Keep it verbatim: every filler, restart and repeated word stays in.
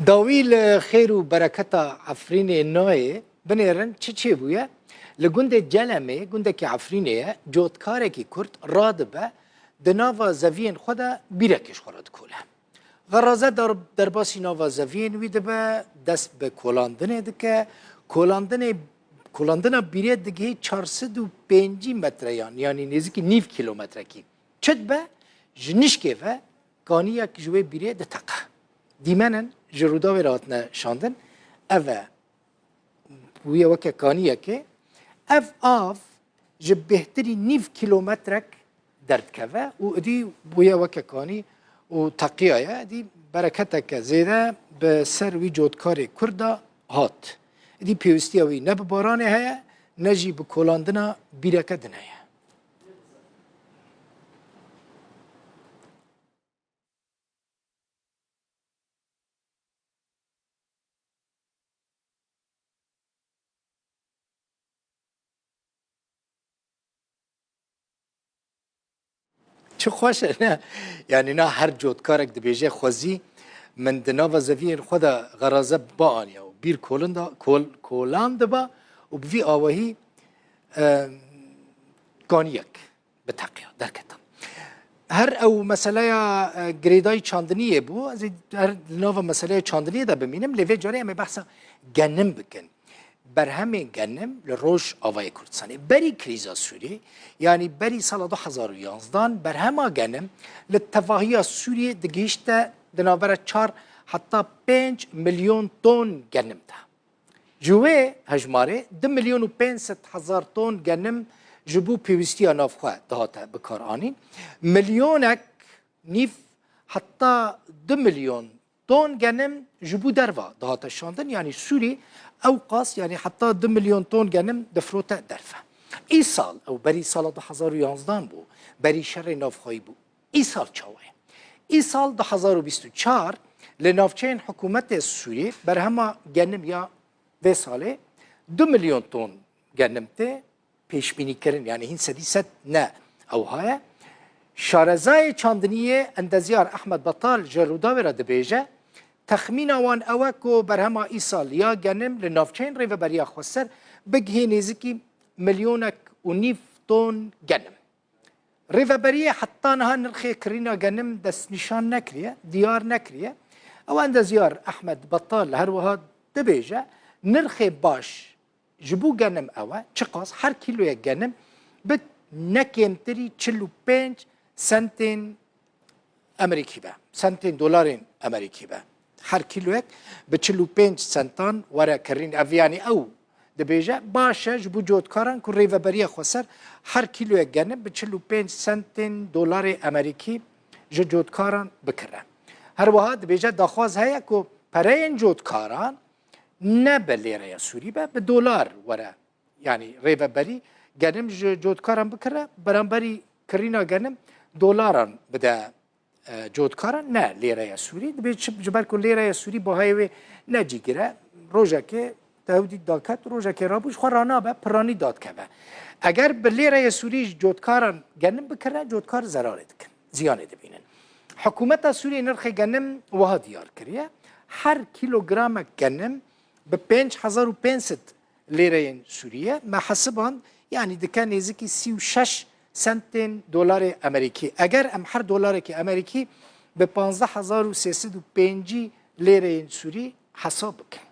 Dawî li xêr û bereketa Efrînê nayê. Binêrin çi çêbûye? Li gundê Celemê, gundekî Efrînê ye, cotkarekî Kurd radibe di nava zeviyên xwe de bîrekê ji xwe re dikole. Xeraze der-, derbasî nava zeviyên wî dibe, dest bi kolandinê dike. Kolandinê, kolandina bîrê digihê çar sed û pêncî metreyan, yanî nêzîkî nîv kîlometrekî. Çi dibe? Ji nişkê ve kaniyek ji wê bîrê diteqe. Dîmenin ji Rûdawê re hatine şandin. Ev e, bûye weke kaniyekê. Ev av ji bêhtirî nîv kîlometrek derdikeve û idî bûye weke kanî û teqiyaye. Idî bereketeke zêde bi ser wî cotkarê Kurd de hat. Idî pêwîstiya wî ne bi baranê heye, ne jî bi kolandina bîreke din heye. Çi xweş e, ne? Yanî na her cotkarek dibêje xwezî min di nava zeviyên xwe de xeraze bianiya û bîr kolin da, kol-, kolan diba û bi vî awahî, e, kaniyek biteqiya, derketa. Her ew meseleya, e, girêdayî çandiniyê bû. Ez ê her li nava meseleya çandiniyê de bimînim, lê vê carê em ê behsa genim bikin. Berhemên genim li Rojavayê Kurdistanê. Berî krîza Sûriyê, yanî berî sala du hezar û yanzdan, berhema genim li tevahiya Sûriyê digihîşte di navbera çar heta pênc milyon ton genim de. Ji wê hejmarê du milyon û pênc sed hezar ton genim ji bo pêwîstiya navxwe dihate bikaranîn. Milyonek nîv heta du milyon ton genim ji bo derva dihate şandin. Yanî Sûrî ew qas, yanî heta du milyon ton genim difirote derve. Îsal, ew berî sala du hezar û yanzdan bû, berî şerê navxweyî bû. Îsal çawa ye? Îsal du hezar û bîst û çar li navçeyên hikûmetê Sûrî berhema genim ya vê salê du milyon ton genim tê pêşbînîkirin, yanî hîn sedî sed ne ewha ye. Şarezayê çandiniyê endezyar Ehmed Betal ji Rûdawê re dibêje, texmîna wan ew e ku berhema îsal ya genim li navçeyên Rêveberiya Xweser bigihê nêzîkî milyonek û nîv ton genim. Rêveberiyê heta niha nirxê kirîna genim destnîşan nekiriye, diyar nekiriye. Ew endezyar Ehmed Betal her wiha dibêje, nirxê baş ji bo genim ew e, çiqas her kîloyek genim bi ne kêmtirî çil û pênc sentên Amerîkî be, sentên dolarên Amerîkî be. Her kîloyek bi çil û pênc sentan were kirîn. Ev, yanî ew dibêje, baş e ji bo cotkaran ku Rêveberiya Xweser her kîloyek genim bi çil û pênc sentên dolarê Amerîkî ji cotkaran bikire. Her wiha dibêje, daxwaz heye ku pereyên cotkaran ne bi lêreya Sûrî be, bi dolar were. Yanî rêveberî genim ji cotkaran bikire, beramberî kirîna genim dolaran bide, e, cotkaran, ne lêreya Sûrî. Dibê çi, ji ber ku lêreya Sûrî bahayê wê ne cîgir e, rojekê tewdî daket, rojekê rabû ji xwe ranabe, piranî dadikeve. Eger bi lêreya Sûrî ji cotkaran genim bikire, cotkar zerarê dikin, ziyanê dibînin. Hikûmeta Sûriyê nirxê genim wiha diyar kiriye, her kîlogramek genim bi pênc hezar û pênc sed lêreyên Sûrî ye. Me hesiband, yanî dike nêzîkî sî û şeş sentên dolarê Amerîkî. Eger em her dolarekî Amerîkî bi panzdeh hezar û sê sed û pêncî lêreyên Sûrî hesab bikin.